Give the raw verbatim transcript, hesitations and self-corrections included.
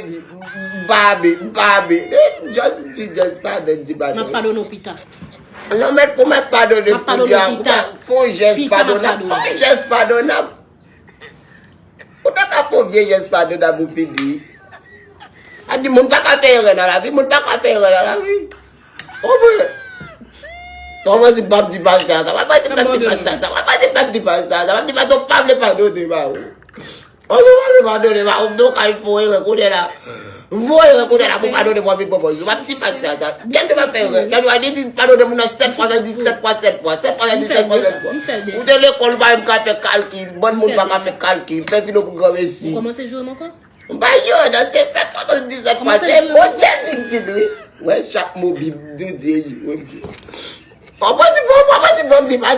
vle di? Babe, babe. Eh, just di, just padone, di M ap padone. Padone w pita. Non, men pou mwen padone M ap padone w pita. Fè yon jès Pita, m ap padone. Padone. Fè yon jès padone. Ou ta ka fè yon vye jès padone pou fini. A di moun pa ka fè erè nan lavi, moun pa ka fè erè nan lavi. Konprann? Konprann si m p ap di pastè sa, m ap di pastè sa, m ap di pastè sa, m ap di pastè sa, m ap di pastè pa vle padone ba ou. Ou nou pa vle padone ba ou, nou kay fè erè kounye la. Voye erè kounye la pou padone mwen vin pwopoze. M ap di pastè sa. Gen dwa fè erè. Gen dwa di padone moun nan sèt fwa, sèt fwa, sèt fwa, sèt fwa, sèt fwa. Ou te lekòl, ou pa menm ka fè kalkil. Bann moun pa ka fè kalkil. Fè filo pou granmesi. Ou kòmanse jwe m ankò? Ba yo, nan se sèt swasanndisèt fwa, se Bondye di m di l wi. Wè, chak mo Bib di, di jwe m. Papa di bon, papa di bon, di pa